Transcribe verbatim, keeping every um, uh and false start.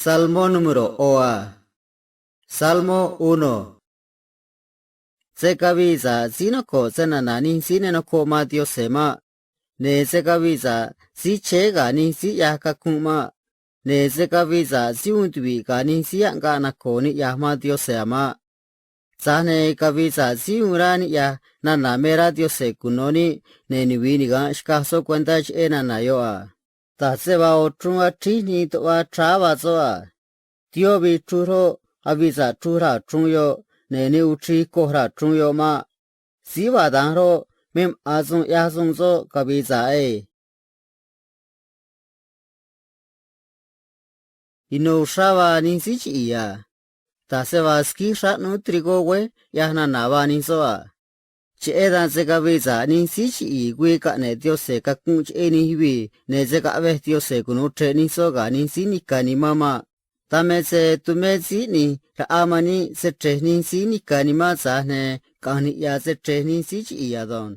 Salmó número ꞌo̱ a. Salmó uno. Se̱ cavii sa̱ꞌ síí noco̱ꞌ snana̱ nij síí ne nocoꞌ man Diose̱ maꞌ. Ne̱ se̱ cavii sa̱ꞌ síí chéé ga̱ nij síí ꞌyaj cacunꞌ maꞌ. Ne̱ se̱ cavii sa̱ꞌ síí uun tuvi̱ꞌ ga̱ nij síí aꞌngaꞌ naco̱o̱ niꞌya̱j man Diose̱ a̱ maꞌ. Tza̱j ne̱ cavi̱i̱ sa̱ꞌ síí uun rá niꞌya̱j nana̱ me rá Diose̱ cuno̱ níꞌ, ne̱ nuvi̱i niga̱nꞌ xcaj soꞌ cuentá cheꞌé nana̱ yoꞌ a. Da̱j se vaa o̱ chruun achríj nii tuꞌva chráá vaa soꞌ a. Tió avii chruj roꞌ, avii sa̱ꞌ chruj raa̱ chruun yoꞌ, ne̱ ne uchrij coj raa̱ chruun yoꞌ maꞌ. Síí vaa da̱nj roꞌ, me maꞌa̱n suun ꞌyaj suun soꞌ cavi̱i̱ sa̱ꞌ ei. Ino̱ uxrá vaa nij síí chiꞌi̱i̱ a. Da̱j se vaa squíj xráꞌ ꞌnúú trigó güéj ꞌyaj nana̱ vaa nij soꞌ a. Cheꞌé dan se̱ cavii sa̱ꞌ nij síí chiꞌi̱i̱ güii caꞌne̱ꞌ Diose̱ cacunꞌ cheꞌé nij yuvii̱, ne̱ se̱ caꞌvej Diose̱ cunu̱u chre̱ꞌ nij soꞌ ga̱ nij síí nica̱ nimán maꞌ. Dan me se tumé síí ꞌni̱j raꞌa man níꞌ se chre̱j nij síí nica̱ nimán, tza̱j ne̱ caꞌa̱nj niꞌya̱ se chre̱j nij síí chiꞌi̱i̱ ado̱nj.